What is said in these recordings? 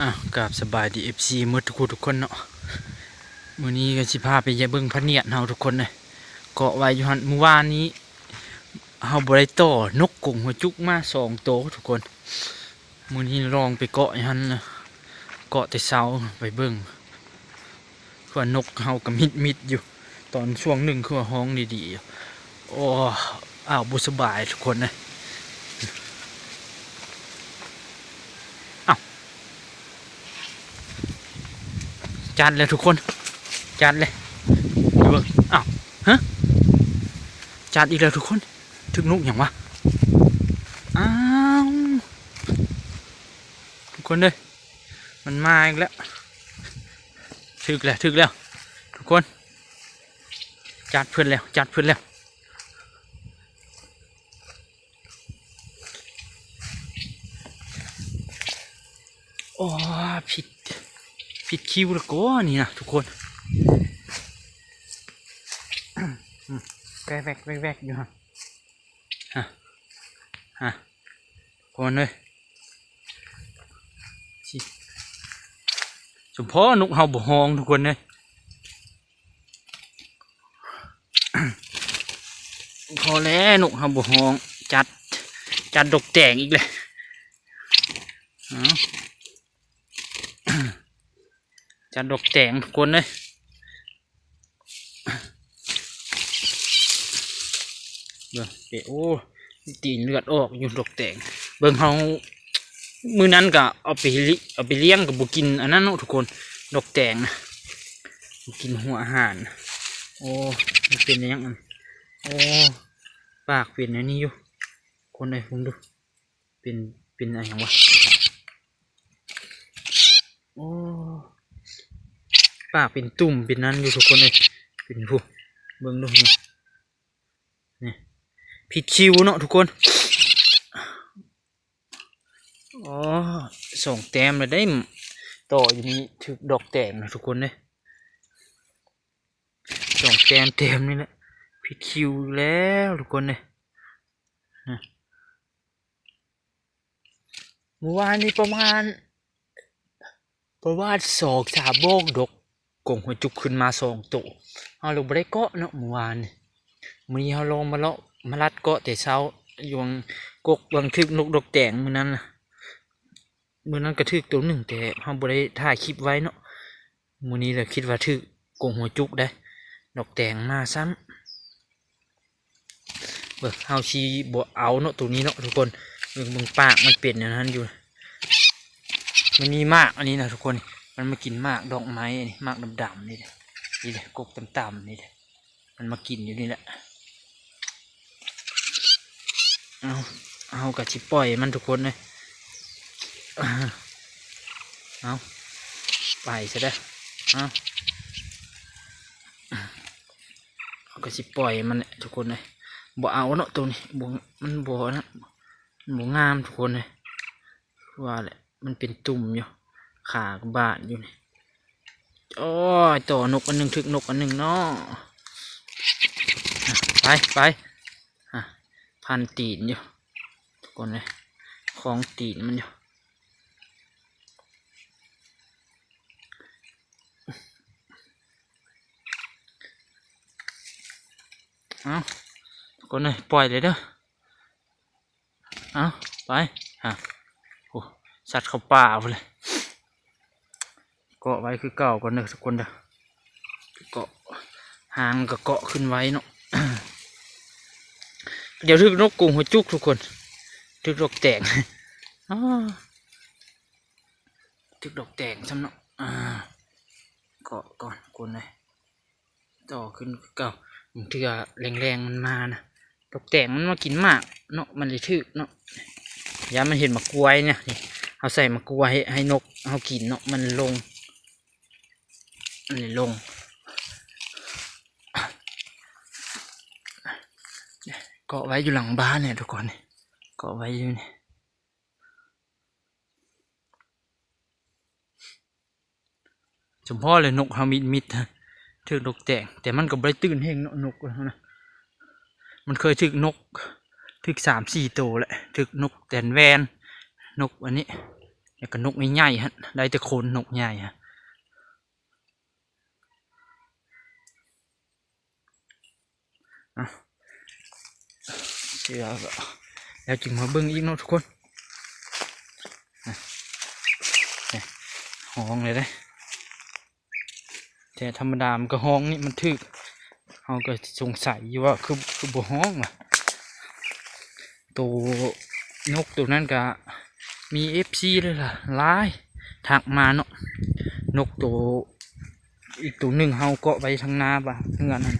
ອ້າວ ກາບສະບາຍດີ ເອັຟຊີ ໝົດທຸກຜູ້ທຸກຄົນເນາະ. ມື້ນີ້ກໍຊິພາໄປເບິ່ງພະນຽດເຮົາທຸກຄົນເອີຍ ເກາະໄວ້ຢູ່ຫັ້ນ. ມື້ວານນີ້ເຮົາບໍ່ໄດ້ຕໍ່ນົກກົງຫົວຈຸກມາສອງໂຕທຸກຄົນ. ມື້ນີ້ລອງໄປເກາະຢູ່ຫັ້ນ ເກາະແຕ່ເຊົ້າໄປເບິ່ງ. ຄືວ່ານົກເຮົາກໍມິດໆຢູ່ ຕອນຊ່ວງໜຶ່ງຄືວ່າຮ້ອງດີໆຢູ່. ໂອ້ ອ້າວ ບໍ່ສະບາຍທຸກຄົນເອີຍ. ອ້າວ ຈັດແລ້ວທຸກຄົນ ຈັດແລ້ວ. ເບິ່ງ ອ້າວ ຮະ ຈັດອີກແລ້ວທຸກຄົນ. ຖືກນົກຫຍັງວະ? ອ້າວ ທຸກຄົນເອີຍ ມັນມາອີກແລ້ວ. ຖືກແລ້ວ ຖືກແລ້ວທຸກຄົນ. ຈັດເພິ່ນແລ້ວ ຈັດເພິ່ນແລ້ວ. ໂອ້ ຜິດ ຜິດຄິວແລ້ວກໍນີ້ນະທຸກຄົນ. ແວກໆໆໆຢູ່ຫັ້ນ ຮະ ຮະ ທຸກຄົນເອີຍ. ຊິ ສົມພໍນົກເຮົາບໍ່ຮ້ອງທຸກຄົນເອີຍ. ພໍແລ້ວ ນົກເຮົາບໍ່ຮ້ອງ. ຈັດ ຈັດດອກແຕງອີກແລ້ວ. ເອົາ ຈັດດອກແຕງທຸກຄົນເອີຍ. ເບິ່ງເປ ໂອ້ ຕີນເລືອດອອກຢູ່ດອກແຕງ. ເບິ່ງເຮົາ ມື້ນັ້ນກະເອົາໄປ ເອົາໄປລ້ຽງກໍບໍ່ກິນອັນນັ້ນເນາະທຸກຄົນ ດອກແຕງນະ ບໍ່ກິນຫົວອາຫານ. ໂອ້ ມັນເປັນຫຍັງອັນ ໂອ້ ປາກເປັນອັນນີ້ຢູ່ ຄົນເອີຍ ເບິ່ງດູ ເປັນ ເປັນອີຫຍັງວະ? ໂອ້ ປາກເປັນຕຸ່ມເປັນນັ້ນຢູ່ທຸກຄົນເອີຍ. ເປັນຜູ້ ເບິ່ງດູນີ້ ນີ້ ຜິດຄິວເນາະທຸກຄົນ. ອໍ ສອງແຕ້ມແລ້ວໄດ໋ ຕໍ່ຢູ່ນີ້ຖືກດອກແຕງນະທຸກຄົນເດ້. ສອງແຕ້ມ ແຕ້ມນີ້ແຫຼະ ຜິດຄິວແລ້ວທຸກຄົນເດ້. ນະ ມື້ວານນີ້ປະມານ ປະມານສອງສາມໂມງ ນົກກົງຫົວຈຸກຂຶ້ນມາສອງໂຕ. ເຮົາເລີຍບໍ່ໄດ້ເກາະເນາະມື້ວານນີ້. ມື້ນີ້ເຮົາລອງມາເລາະມາລັດເກາະແຕ່ເຊົ້າ ຢູ່ຫວ່າງກົກຫວ່າງຖືກນົກດອກແຕງມື້ນັ້ນນະ. ມື້ນັ້ນກໍຖືກໂຕໜຶ່ງ ແຕ່ເຮົາບໍ່ໄດ້ຖ່າຍຄລິບໄວ້ເນາະ. ມື້ນີ້ລະຄິດວ່າຖືກກົງຫົວຈຸກໄດ໋ ດອກແຕງມາຊ້ຳ. ເບິ່ງ ເຮົາຊິບໍ່ເອົາເນາະ ໂຕນີ້ເນາະທຸກຄົນ. ເບິ່ງ ເບິ່ງປາກມັນເປັນແນວນັ້ນຢູ່. ມັນມີໝາກອັນນີ້ນະທຸກຄົນ ມັນມາກິນໝາກດອກໄມ້ອັນນີ້ ໝາກດຳໆນີ້ເດ້ ນີ້ເດ້ ກົກຕ່ຳໆນີ້ເດ້ ມັນມາກິນຢູ່ນີ້ແຫຼະ. ເອົາ ເຮົາກໍຊິປ່ອຍມັນທຸກຄົນເອີຍ. ເອົາ ໄປຊະເດີ້. ເອົາ ເຮົາກໍຊິປ່ອຍມັນແຫຼະທຸກຄົນເອີຍ. ບໍ່ເອົາເນາະໂຕນີ້ ບໍ່ ມັນບໍ່ນັ້ນ ມັນບໍ່ງາມທຸກຄົນເອີຍ. ຄືວ່າແຫຼະ ມັນເປັນຕຸ່ມຢູ່ ຂາກໍບາດຢູ່ນີ້. ໂອ້ຍ ຕໍ່ນົກອັນໜຶ່ງ ຖືກນົກອັນໜຶ່ງເນາະ. ໄປ ໄປ ອາ ພັນຕີນຢູ່ທຸກຄົນເອີຍ ຄອງຕີນມັນຢູ່. ເອົາ ທຸກຄົນເອີຍ ປ່ອຍເລີຍເດີ້. ເອົາ ໄປ ຮະ ໂອ້ ສັດເຂົ້າປ່າພຸ້ນເລີຍ. ເກາະໄວ້ຄືເກົ່າກ່ອນເດີ້ທຸກຄົນເດີ້. ເກາະ ຫາງມັນກໍເກາະຂຶ້ນໄວ້ເນາະ. ດຽວຖືກນົກກົງຫົວຈຸກທຸກຄົນ ຖືກດອກແຕງ ອ້າ ຖືກດອກແຕງຊ້ຳເນາະ. ອາ ເກາະກ່ອນທຸກຄົນເອີຍ. ຕໍ່ຂຶ້ນຄືເກົ່າ. ບາງເທື່ອແລງໆມັນມານະ ດອກແຕງມັນມາກິນໝາກເນາະ ມັນເລີຍຖືກເນາະ. ຢ້ານມັນເຫັນໝາກກ້ວຍນະ ນີ້ ເຮົາໃສ່ໝາກກ້ວຍໃຫ້ ໃຫ້ນົກເຮົາກິນເນາະ ມັນລົງ ມັນເລີຍລົງ. ເກາະໄວ້ຢູ່ຫຼັງບ້ານນີ້ທຸກຄົນ ເກາະໄວ້ຢູ່ນີ້. ສົມພໍເລີຍ ນົກເຮົາມິດໆ ຖືກນົກແຕງ ແຕ່ມັນກໍບໍ່ໄດ້ຕື່ນແຮງເນາະ ນົກເຮົານະ. ມັນເຄີຍຖືກນົກ ຖືກສາມສີ່ໂຕແຫຼະ ຖືກນົກແຕ່ນແວ່ນ ນົກອັນນີ້ ແລ້ວກໍນົກໃຫຍ່ໆຫັ້ນ ໄດ້ແຕ່ໂຄນນົກໃຫຍ່ຫັ້ນ. ເອົາ ເຊື່ອແລ້ວ ແລ້ວຈຶ່ງມາເບິ່ງອີກເນາະທຸກຄົນ. ຮ້ອງເລີຍເດ້. ແຕ່ທຳມະດາມັນກໍຮ້ອງນີ້ ມັນຖືກ ເຮົາກໍສົງໄສຢູ່ວ່າຄື ຄືບໍ່ຮ້ອງວະ. ໂຕນົກໂຕນັ້ນກໍມີເອັຟຊີຫຼາຍໆ ທັກມາເນາະ. ນົກໂຕ ອີກໂຕໜຶ່ງເຮົາເກາະໄວ້ທາງໜ້າບາ ເຮືອນຫັ້ນ.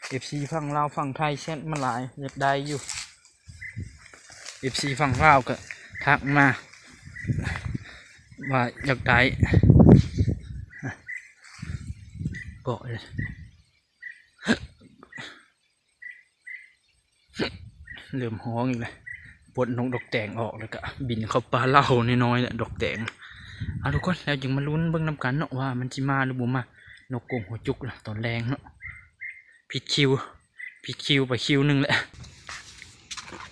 ເອັຟຊີຝັ່ງລາວຝັ່ງໄທແຊັດມາຫຼາຍ ຢາກໄດ້ຢູ່. ເອັຟຊີຝັ່ງລາວກໍທັກມາວ່າຢາກໄດ້ ເກາະ ເລີ່ມຮ້ອງອີກແລ້ວ. ປົດນົກດອກແຕງອອກ ແລ້ວກະບິນເຂົ້າປ່າເຫຼົ່ານ້ອຍໆແຫຼະ ດອກແຕງ. ເອົາ ທຸກຄົນ ແລ້ວຈຶ່ງມາລຸ້ນເບິ່ງນຳກັນເນາະ ວ່າມັນຊິມາຫຼືບໍ່ມາ. ນົກກົງຫົວຈຸກລະ ຕອນແລງເນາະ ຜິດຄິວ ຜິດຄິວໄປຄິວໜຶ່ງແຫຼະ.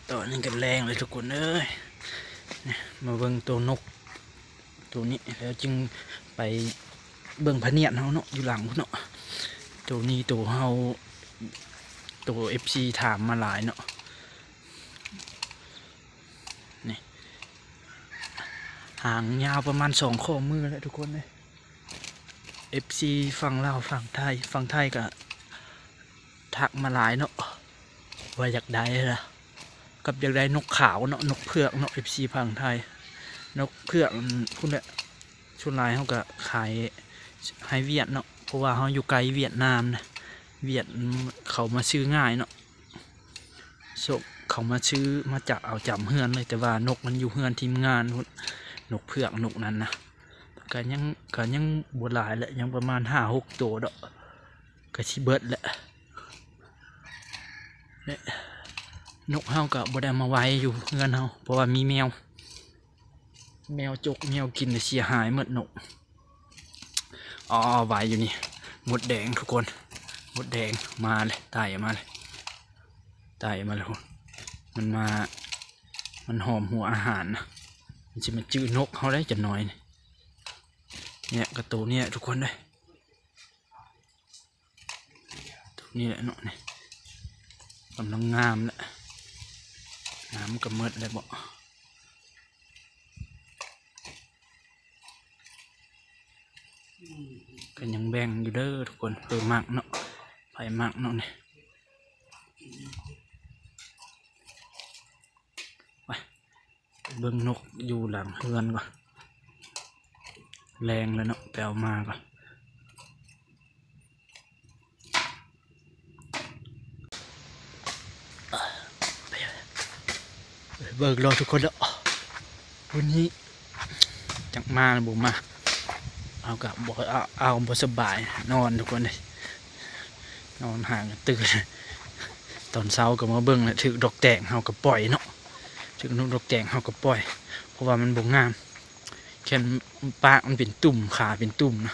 ຕອນນີ້ກໍແລງເລີຍທຸກຄົນເອີຍ. ນີ້ ມາເບິ່ງໂຕນົກໂຕນີ້ ແລ້ວຈຶ່ງໄປເບິ່ງພະນຽດເຮົາເນາະ ຢູ່ຫຼັງພຸ້ນເນາະ. ໂຕນີ້ໂຕເຮົາ ໂຕເອັຟຊີຖາມມາຫຼາຍເນາະ. ນີ້ ຫາງຍາວປະມານສອງຂໍ້ມືແຫຼະທຸກຄົນເອີຍ. ເອັຟຊີຝັ່ງລາວ ຝັ່ງໄທ ຝັ່ງໄທກໍທັກມາຫຼາຍເນາະ ວ່າຢາກໄດ້ລະ ກັບຢາກໄດ້ນົກຂາວເນາະ ນົກເຜືອກເນາະ ເອັຟຊີຝັ່ງໄທ. ນົກເຜືອກ ອືມ ພຸ້ນແຫຼະ ສ່ວນຫຼາຍເຮົາກໍຂາຍໃຫ້ຫວຽດເນາະ ເພາະວ່າເຮົາຢູ່ໃກ້ຫວຽດນາມນະ ຫວຽດເຂົາມາຊື້ງ່າຍເນາະ. ເຂົາມາຊື້ມາຈາກເອົາຈຳເຮືອນເລີຍ ແຕ່ວ່ານົກມັນຢູ່ເຮືອນທີມງານພຸ້ນ ນົກເຜືອກນົກນັ້ນນະ. ກະຍັງ ກະຍັງບໍ່ຫຼາຍແຫຼະ ຍັງປະມານຫ້າຫົກໂຕດອກ ກະຊິເບິດແຫຼະ. ແລະ ນົກເຮົາກະບໍ່ໄດ້ເອົາມາໄວ້ຢູ່ເຮືອນເຮົາ ເພາະວ່າມີແມວ ແມວຈົກແມວກິນ ເສຍຫາຍໝົດນົກ. ອໍ ໄວ້ຢູ່ນີ້ ມົດແດງທຸກຄົນ ມົດແດງມາເລີຍ ໄຕ່ມາເລີຍ ໄຕ່ມາເລີຍ. ມັນມາ ມັນຫອມຫົວອາຫານນະ ມັນຊິມາຈື່ນົກເຮົາໄດ້ຈັກໜ້ອຍນີ້. ເນຍ ກະໂຕນີ້ແຫຼະທຸກຄົນເດີ ໂຕນີ້ແຫຼະເນາະ ນີ້ ກຳລັງງາມແຫຼະ ງາມກະໝົດແລ້ວເບາະ. ກໍຍັງແບ່ງຢູ່ເດີທຸກຄົນ ເອີ ມັກເນາະ ໃຜມັກເນາະນີ້. ໄປເບິ່ງນົກຢູ່ຫຼັງເຮືອນກ່ອນ ແລງແລ້ວເນາະ ໄປເອົາມາກ່ອນ. ເບິ່ງເນາະທຸກຄົນເນາະ ມື້ນີ້ຈັກມາຫຼືບໍ່ມາ ເຮົາກະບໍ່ ເອົາ ເອົາບໍ່ສະບາຍ ນອນທຸກຄົນເອີຍ ນອນຫາກະຕື່ນ. ຕອນເຊົ້າກະມາເບິ່ງແລ້ວ ຖືກດອກແຕງເຮົາກະປ່ອຍເນາະ ຖືກນົກດອກແຕງເຮົາກະປ່ອຍ ເພາະວ່າມັນບໍ່ງາມ ແຄ່ນປາກມັນເປັນຕຸ່ມ ຂາເປັນຕຸ່ມນະ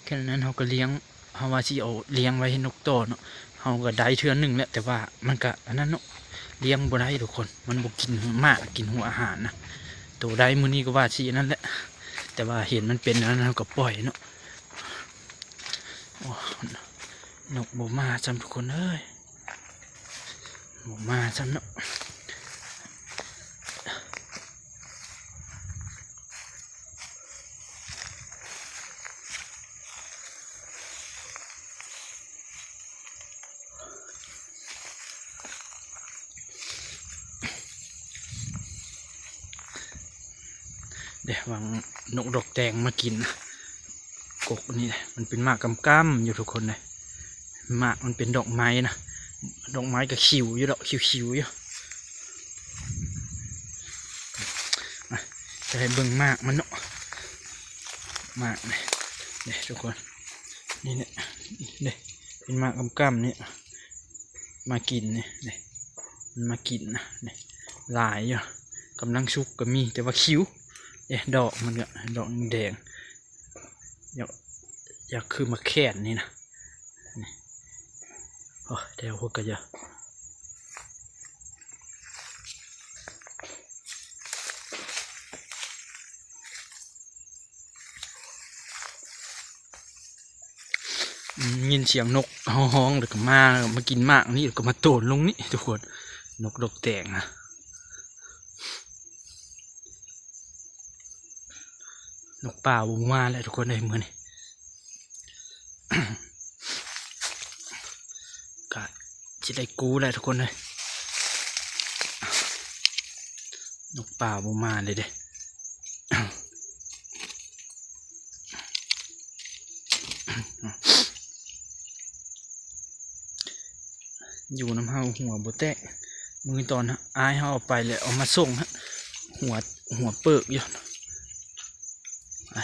ແຄ່ນັ້ນເຮົາກະລ້ຽງ ເຮົາວ່າຊິເອົາລ້ຽງໄວ້ໃຫ້ນົກຕໍ່ເນາະ ເຮົາກໍໄດ້ເທື່ອໜຶ່ງແຫຼະ ແຕ່ວ່າມັນກະອັນນັ້ນເນາະ ລ້ຽງບໍ່ໄດ້ທຸກຄົນ ມັນບໍ່ກິນໝາກ ກິນຫົວອາຫານນະ. ໂຕໄດ້ມື້ນີ້ກໍວ່າຊິອັນນັ້ນແຫຼະ ແຕ່ວ່າເຫັນມັນເປັນອັນນັ້ນ ເຮົາກໍປ່ອຍເນາະ. ໂອ້ ນົກບໍ່ມາຊ້ຳທຸກຄົນເອີຍ ບໍ່ມາຊ້ຳເນາະ. ເດ້ ຫວັງນົກດອກແຕງມາກິນ ກົກນີ້ ມັນເປັນໝາກກຳໆຢູ່ທຸກຄົນເດ້. ໝາກມັນເປັນດອກໄມ້ນະ ດອກໄມ້ກໍຂິວຢູ່ດອກ ຂິວໆຢູ່. ມາ ຈະໃຫ້ເບິ່ງໝາກມັນເນາະ ໝາກນີ້ ເດ້ທຸກຄົນ ນີ້ແຫຼະ ເດ້ ເປັນໝາກກຳໆນີ້ ມາກິນນີ້ ເດ້ ມັນມາກິນນະ ນີ້ ຫຼາຍຢູ່ ກຳລັງສຸກກໍມີ ແຕ່ວ່າຂິວ ເດ້ ດອກມັນກໍ ດອກແດງ ຢາກ ຢາກຄືໝາກແຂ່ນນີ້ນະ ນີ້ ໂອ້ ແຖວພຸ້ນກະເຍາະ. ອືມ ຍິນສຽງນົກຮ້ອງ ແລ້ວກໍມາ ມາກິນໝາກນີ້ ແລ້ວກໍມາໂຕນລົງນີ້ທຸກຄົນ ນົກດອກແຕງນະ. ນົກປ່າບໍ່ມາແລ້ວທຸກຄົນເອີຍ ມື້ນີ້ ກະຊິໄດ້ກູ້ແລ້ວທຸກຄົນເອີຍ ນົກປ່າບໍ່ມາເລີຍເດ້. ຢູ່ນຳເຮົາຫົວບໍ່ແຕກ ມື້ຕອນອ້າຍເຮົາເອົາໄປແລ້ວເອົາມາສົ່ງ ຫົວ ຫົວເປີກຢູ່. ໄປ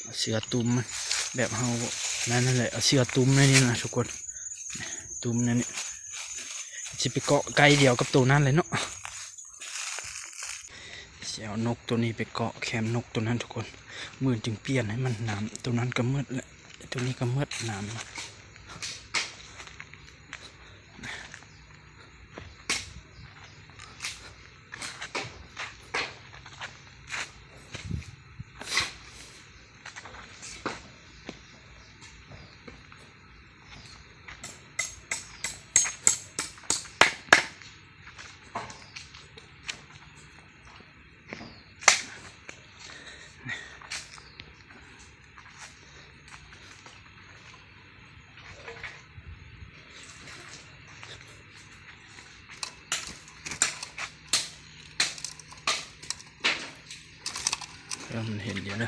ເອົາເສື້ອຕຸ້ມມັນ ແບບເຮົານັ້ນນັ້ນແຫຼະ ເອົາເສື້ອຕຸ້ມໃນນີ້ນະທຸກຄົນ ຕຸ້ມໃນນີ້ ຊິໄປເກາະໃກ້ດຽວກັບໂຕນັ້ນເລີຍເນາະ. ຊິເອົານົກໂຕນີ້ໄປເກາະແຄມນົກໂຕນັ້ນທຸກຄົນ ມື້ຈຶ່ງປ່ຽນໃຫ້ມັນ ນ້ຳໂຕນັ້ນກໍໝົດແລ້ວ ໂຕນີ້ກໍໝົດນ້ຳ. ເອີ ມັນເຫັນຢູ່ເດີ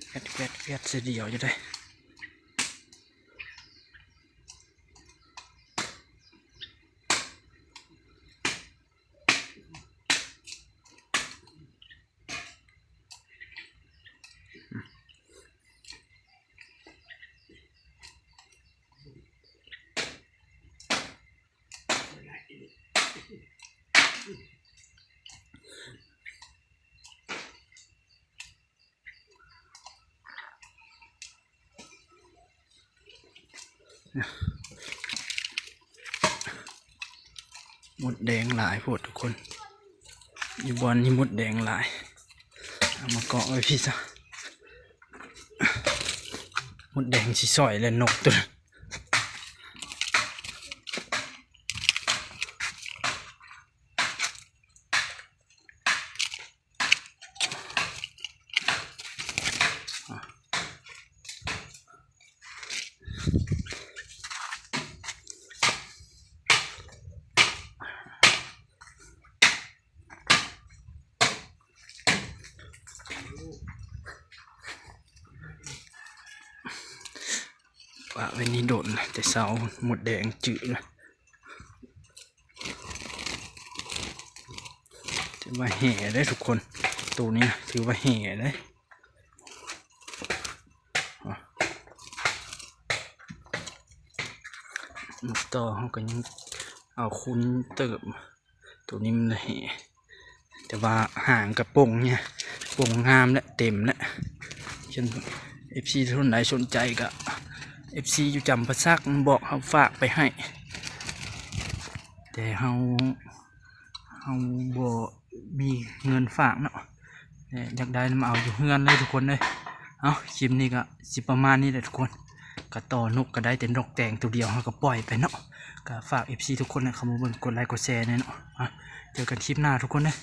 ແຟດໆໆ ໃສ່ດຽວຢູ່ເດ້. ມົດແດງຫຼາຍໂພດທຸກຄົນ ຢູ່ບ່ອນນີ້ມົດແດງຫຼາຍ ເອົາມາເກາະໄວ້ພີ້ຊະ ມົດແດງຊິຊ່ອຍແລ້ວນົກໂຕ ປະໄວ້ນີ້ດົນແຕ່ເຊົ້າ ມົດແດງຈືດລະ ຖືວ່າແຫ່ເດ້ທຸກຄົນ ໂຕນີ້ນະ ຖືວ່າແຫ່ເດ້. ນກຕໍ່ເຮົາກໍຍັງເອົາຄຸນເຕີບ ໂຕນີ້ມັນແຫ່ ແຕ່ວ່າຫາງກະປົ່ງເນຍ ປົ່ງງາມແລະ ເຕັມແລະ ເຊັ່ນ ເອັຟຊີ ທ່ານໃດສົນໃຈກະ ເອັຟຊີ ຢູ່ຈຳປາສັກ ບອກເຮົາຝາກໄປໃຫ້ ແຕ່ເຮົາ ເຮົາບໍ່ມີເງິນຝາກເນາະ ແຕ່ຢາກໄດ້ມາເອົາຢູ່ເຮືອນເລີຍທຸກຄົນເອີຍ. ເອົາ ຄລິບນີ້ກໍຊິປະມານນີ້ແຫຼະທຸກຄົນ ກະຕໍ່ນົກກໍໄດ້ແຕ່ນົກແຕງໂຕດຽວ ເຮົາກໍປ່ອຍໄປເນາະ. ກໍຝາກ ເອັຟຊີ ທຸກຄົນເຂົ້າມາເບິ່ງ ກົດໄລກ໌ ກົດແຊແດ່ເນາະ. ເຈີກັນຄລິບໜ້າທຸກຄົນເດີ.